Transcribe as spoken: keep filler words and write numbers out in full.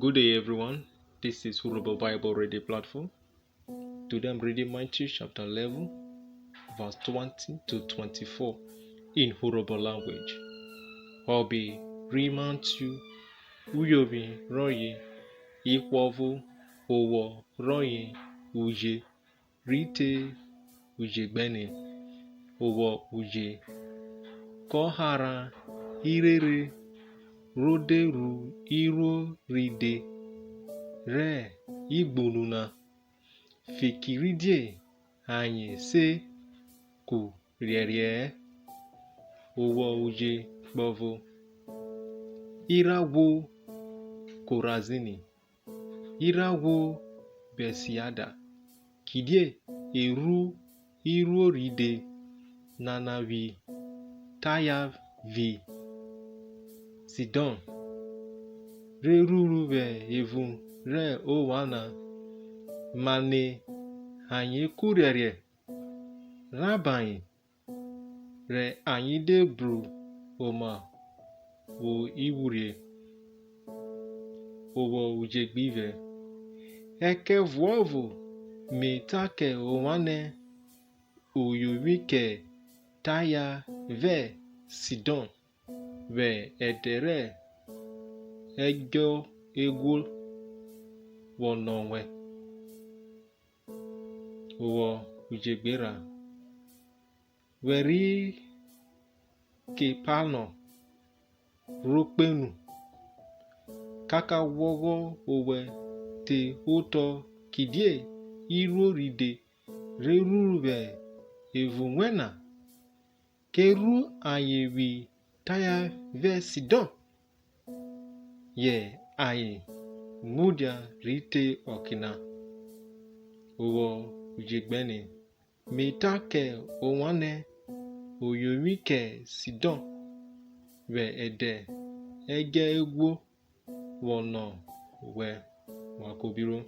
Good day, everyone. This is Urhobo Bible Reading Platform. Today I'm reading Matthew chapter eleven, verse twenty to twenty-four in Urhobo language. Ọbe ri Matthew, uyovwi rọye ihwọvo, owọ rọye uje, rhi te uje gbẹne. Owọ uje. Kọ harha irere ro de ru iruo ride rẹ igbunu na, fikiridie ayen se kurhẹriẹ-ẹ. Owọ uje gbọvo. Irhawọ Korazini, irhawọ Bẹtsaida, kidie e ru iruo ride nana vwi Taya vi Sidọn, re ruru vwẹ evun rẹ ovwan na, mane ayen kurhẹriẹ rhabae, rẹ ayen de bru oma vwo ighwurhie. Owọ uje gbivẹ. Ẹkẹvuọvo me ta kẹ ovwan nẹ, uyovwi kẹ Taya vẹ Sidọn vwẹ ẹdẹ rẹ ẹdjọ eghwo vwọ nọ wẹ. Owọ uje gberha. Vwẹ ri Kepanọm ro kpenu, kaka ghwọghọ owẹ te otọ, kidie iruo ride re ruru vwẹ evun wẹn na, ke ru ayen vwi Taya vẹ Sidọn, yẹ ayen mudia rhi te ọke na. Owọ uje gbẹne. Me ta kẹ ovwan nẹ, uyovwi kẹ Sidọn vwẹ ẹdẹ ẹdjọ eghwo vwọ nọ wẹ, wa kobiro.